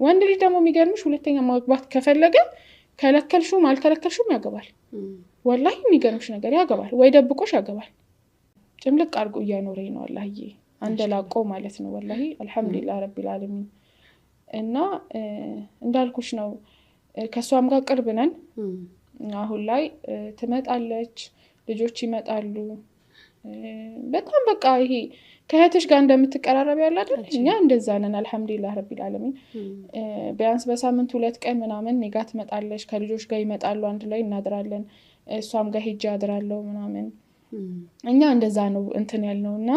ወንድ ልጅ ደግሞ የሚገርምሽ ሁለተኛ ማግባት ከፈለገ ከለከልሽውም አልከለከልሽውም ያገባል። ወላሂ የሚገርምሽ ነገር ያገባል፣ ወይ ደብቆሽ ያገባል። ጭምልቅ አድርጎ እያኖረኝ ነው አላህዬ፣ አንደላቆ ማለት ነው። ወላሂ አልሐምዱሊላህ ረቢል ዓለሚን። እና እንዳልኩሽ ነው፣ ከእሷም ጋር ቅርብ ነን። አሁን ላይ ትመጣለች፣ ልጆች ይመጣሉ። በጣም በቃ ይሄ ከእህትሽ ጋር እንደምትቀራረብ ያለ አይደል? እኛ እንደዛ ነን። አልሐምዱሊላህ ረቢል ዓለሚን። ቢያንስ በሳምንት 2 ቀን ምናምን እኔ ጋር ትመጣለች፣ ከልጆች ጋር ይመጣሉ፣ አንድ ላይ እናድራለን። እሷም ጋር ሄጄ አድራለሁ ምናምን። እኛ እንደዛ ነው እንትን ያልነው እና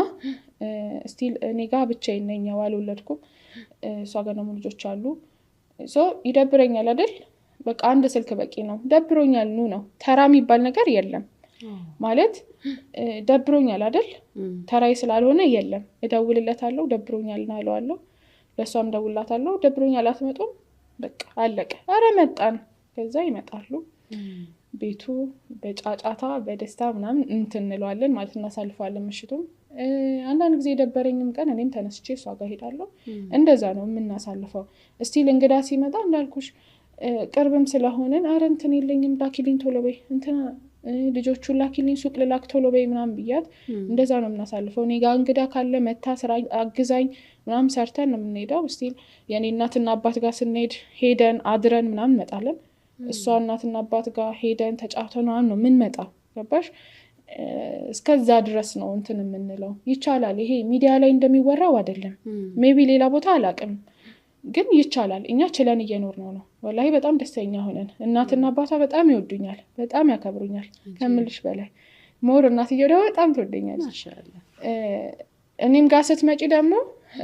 still እኔ ጋር ብቻዬን ነኝ፣ ያው አልወለድኩም። እሷ ጋር ደግሞ ልጆች አሉ። So ይደብረኛል አይደል? በቃ አንድ ስልክ በቂ ነው። ደብሮኛል ኑ ነው። ተራ የሚባል ነገር የለም ማለት ደብሮኛል አይደል? ተራይ ስላልሆነ የለም። እደውልለታለሁ፣ ደብሮኛል ና እለዋለሁ። ለእሷም እደውልላታለሁ፣ ደብሮኛል አትመጡም? በቃ አለቀ። ኧረ መጣን። ከዛ ይመጣሉ። ቤቱ በጫጫታ በደስታ ምናምን እንትን እንለዋለን ማለት እናሳልፈዋለን ምሽቱም። አንዳንድ ጊዜ የደበረኝም ቀን እኔም ተነስቼ እሷ ጋር ሄዳለሁ። እንደዛ ነው የምናሳልፈው። Still እንግዳ ሲመጣ እንዳልኩሽ ቅርብም ስለሆንን ኧረ እንትን የለኝም ላኪልኝ ቶሎ በይ፣ እንትና ልጆቹን ላኪልኝ ሱቅ ልላክ ቶሎ በይ ምናምን ብያት እንደዛ ነው የምናሳልፈው። እኔ ጋር እንግዳ ካለ መታ ስራ አግዛኝ ምናምን ሰርተን ነው የምንሄደው። Still የኔ እናትና አባት ጋር ስንሄድ ሄደን አድረን ምናምን እንመጣለን። እሷ እናትና አባት ጋር ሄደን ተጫውተን ምናምን ነው የምንመጣው። ገባሽ? እስከዛ ድረስ ነው እንትን የምንለው። ይቻላል። ይሄ ሚዲያ ላይ እንደሚወራው አይደለም። Maybe ሌላ ቦታ አላውቅም፣ ግን ይቻላል። እኛ ችለን እየኖርነው ነው። ወላሂ በጣም ደስተኛ ሆነን። እናትና አባቷ በጣም ይወዱኛል፣ በጣም ያከብሩኛል ከምልሽ በላይ። More እናትየው ደግሞ በጣም ትወደኛለች። እኔም ጋር ስትመጪ ደግሞ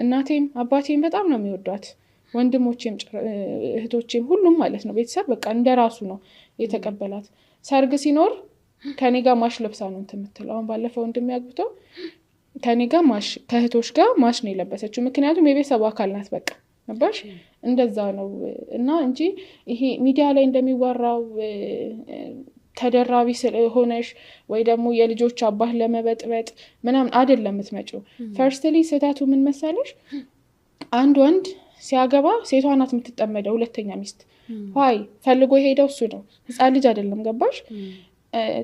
እናቴም አባቴም በጣም ነው የሚወዷት። ወንድሞቼም እህቶቼም ሁሉም ማለት ነው፣ ቤተሰብ በቃ እንደራሱ ነው የተቀበላት። ሰርግ ሲኖር ከኔ ጋር match ለብሳ ነው እንትን የምትለው። አሁን ባለፈው ወንድሜ አግብቶ ከኔ ጋር match፣ ከእህቶች ጋር match ነው የለበሰችው። ምክንያቱም የቤተሰቡ አካል ናት። በቃ ገባሽ? እንደዛ ነው እና እንጂ ይሄ ሚዲያ ላይ እንደሚወራው ተደራቢ ሆነሽ ወይ ደግሞ የልጆች አባት ለመበጥበጥ ምናምን አይደለም የምትመጪው። Firstly ስህተቱ ምን መሰለሽ? አንድ ወንድ ሲያገባ ሴቷ ናት የምትጠመደው ሁለተኛ ሚስት። Why? ፈልጎ የሄደው እሱ ነው፣ ህፃን ልጅ አይደለም። ገባሽ?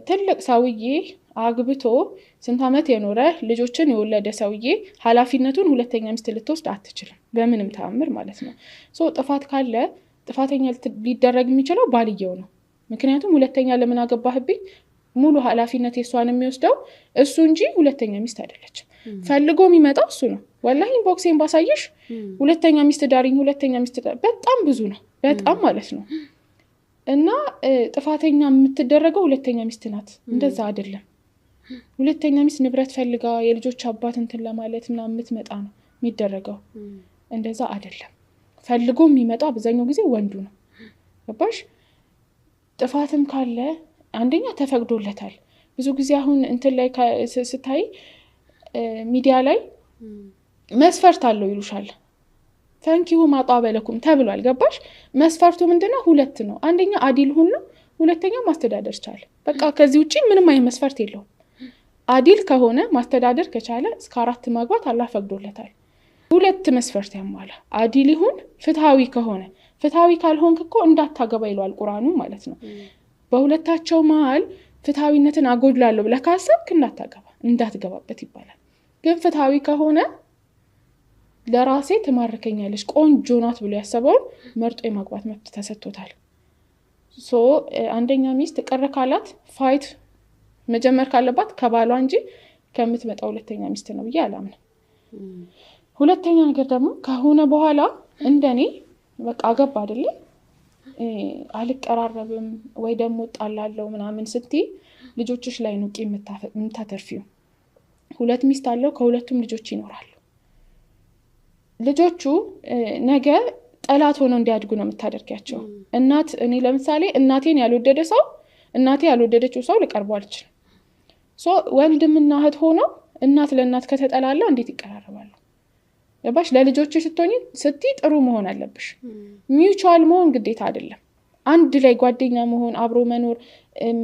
ትልቅ ሰውዬ አግብቶ ስንት ዓመት የኖረ ልጆችን የወለደ ሰውዬ ኃላፊነቱን ሁለተኛ ሚስት ልትወስድ አትችልም፣ በምንም ተአምር ማለት ነው። So ጥፋት ካለ ጥፋተኛ ሊደረግ የሚችለው ባልየው ነው። ምክንያቱም ሁለተኛ ለምን አገባህብኝ፣ ሙሉ ኃላፊነት የእሷን የሚወስደው እሱ እንጂ ሁለተኛ ሚስት አይደለችም። ፈልጎ የሚመጣው እሱ ነው። ወላሂ inbox ኤን ባሳይሽ ሁለተኛ ሚስት ዳሪኝ፣ ሁለተኛ ሚስት በጣም ብዙ ነው፣ በጣም ማለት ነው። እና ጥፋተኛ የምትደረገው ሁለተኛ ሚስት ናት። እንደዛ አይደለም። ሁለተኛ ሚስት ንብረት ፈልጋ የልጆች አባት እንትን ለማለት ምናምን የምትመጣ ነው የሚደረገው። እንደዛ አይደለም። ፈልጎ የሚመጣው አብዛኛው ጊዜ ወንዱ ነው። ገባሽ? ጥፋትም ካለ አንደኛ ተፈቅዶለታል። ብዙ ጊዜ አሁን እንትን ላይ ስታይ ሚዲያ ላይ መስፈርት አለው ይሉሻል። فانكحوا ما طاب لكم ተብሏል። ገባሽ? መስፈርቱ ምንድነው? ሁለት ነው። አንደኛ አዲል ሁን ነው፣ ሁለተኛ ማስተዳደር ቻለ። በቃ ከዚህ ውጭ ምንም አይነት መስፈርት የለውም። አዲል ከሆነ ማስተዳደር ከቻለ እስከ 4 ማግባት አላህ ፈቅዶለታል። ሁለት መስፈርት ያሟላ፣ አዲል ይሁን፣ ፍትሃዊ ከሆነ። ፍትሃዊ ካልሆንክ እኮ እንዳታገባ ይለዋል ቁርአኑ ማለት ነው። በሁለታቸው መሀል ፍትሃዊነትን አጎድላለሁ ብለህ ካሰብክ እንዳታገባ፣ እንዳትገባበት ይባላል። ግን ፍትሃዊ ከሆነ ለራሴ ትማርከኛለች፣ ቆንጆ ናት ብሎ ያሰበውን መርጦ የማግባት መብት ተሰጥቶታል። So አንደኛ ሚስት ቅር ካላት fight መጀመር ካለባት ከባሏ እንጂ ከምትመጣ ሁለተኛ ሚስት ነው ብዬ አላምንም። ሁለተኛ ነገር ደግሞ ከሆነ በኋላ እንደኔ በቃ አገባ አይደለ አልቀራረብም ወይ ደግሞ እጣላለሁ ምናምን ስትይ ልጆችሽ ላይ ነው ቂም የምታተርፊው። ሁለት ሚስት አለው፣ ከሁለቱም ልጆች ይኖራሉ። ልጆቹ ነገ ጠላት ሆነው እንዲያድጉ ነው የምታደርጊያቸው። እናት እኔ ለምሳሌ እናቴን ያልወደደ ሰው፣ እናቴ ያልወደደችው ሰው ልቀርበው አልችልም። So ወንድምና እህት ሆነው እናት ለእናት ከተጠላላ እንዴት ይቀራረባሉ? ገባሽ? ለልጆችሽ ስትሆኚ ስትይ ጥሩ መሆን አለብሽ። Mutual መሆን ግዴታ አይደለም። አንድ ላይ ጓደኛ መሆን፣ አብሮ መኖር፣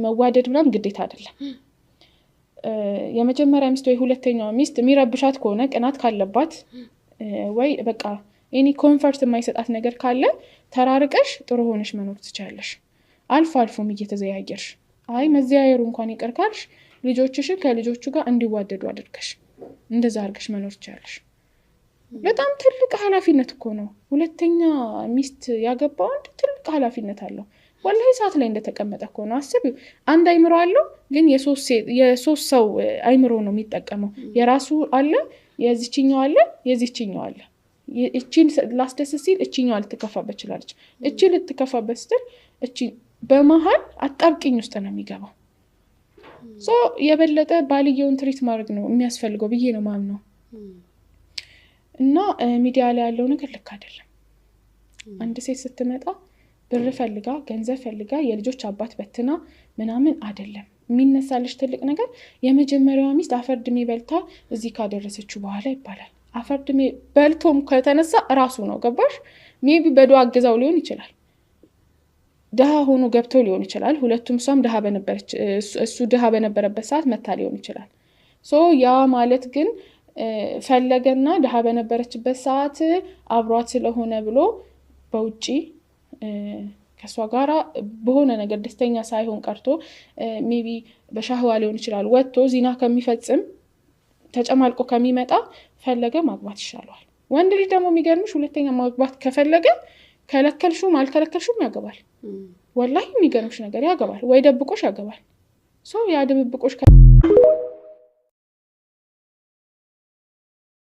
መዋደድ ምናምን ግዴታ አይደለም። የመጀመሪያ ሚስት ወይ ሁለተኛዋ ሚስት የሚረብሻት ከሆነ፣ ቅናት ካለባት ወይ በቃ Any comfort የማይሰጣት ነገር ካለ ተራርቀሽ ጥሩ ሆነሽ መኖር ትችያለሽ። አልፎ አልፎም እየተዘያየርሽ፣ አይ መዘያየሩ እንኳን ይቅር ካልሽ ልጆችሽን ከልጆቹ ጋር እንዲዋደዱ አድርገሽ እንደዛ አድርገሽ መኖር ትችያለሽ። በጣም ትልቅ ኃላፊነት እኮ ነው። ሁለተኛ ሚስት ያገባ ወንድ ትልቅ ኃላፊነት አለው። ወላሂ ሰዓት ላይ እንደተቀመጠ እኮ ነው። አስቢው፣ አንድ አይምሮ አለው፣ ግን የሶስት ሰው አይምሮ ነው የሚጠቀመው። የራሱ አለ፣ የዚችኛው አለ፣ የዚችኛው አለ። እቺን ላስደስት ሲል እችኛዋ ልትከፋበት ትችላለች። እቺ ልትከፋበት ስትል እቺ በመሀል አጣብቂኝ ውስጥ ነው የሚገባው። So የበለጠ ባልየውን treat ማድረግ ነው የሚያስፈልገው ብዬ ነው ማምነው። እና ሚዲያ ላይ ያለው ነገር ልክ አይደለም። አንድ ሴት ስትመጣ ብር ፈልጋ፣ ገንዘብ ፈልጋ፣ የልጆች አባት በትና ምናምን አይደለም የሚነሳልሽ። ትልቅ ነገር የመጀመሪያዋ ሚስት አፈር ድሜ በልታ እዚህ ካደረሰችው በኋላ ይባላል። አፈር ድሜ በልቶም ከተነሳ እራሱ ነው፣ ገባሽ? Maybe በዱዓ አግዛው ሊሆን ይችላል። ድሃ ሆኖ ገብተው ሊሆን ይችላል። ሁለቱም እሷም ድሃ በነበረች እሱ ድሃ በነበረበት ሰዓት መታ ሊሆን ይችላል። So ያ ማለት ግን ፈለገና ድሃ በነበረችበት ሰዓት አብሯት ስለሆነ ብሎ በውጪ ከእሷ ጋራ በሆነ ነገር ደስተኛ ሳይሆን ቀርቶ maybe በሻህዋ ሊሆን ይችላል፣ ወጥቶ ዚና ከሚፈጽም፣ ተጨማልቆ ከሚመጣ ፈለገ ማግባት ይሻለዋል። ወንድ ልጅ ደግሞ የሚገርምሽ ሁለተኛ ማግባት ከፈለገ ከለከልሹም አልከለከልሹም ያገባል። ወላሂ የሚገርምሽ ነገር ያገባል፣ ወይ ደብቆሽ ያገባል። So ያ ድብብቆሽ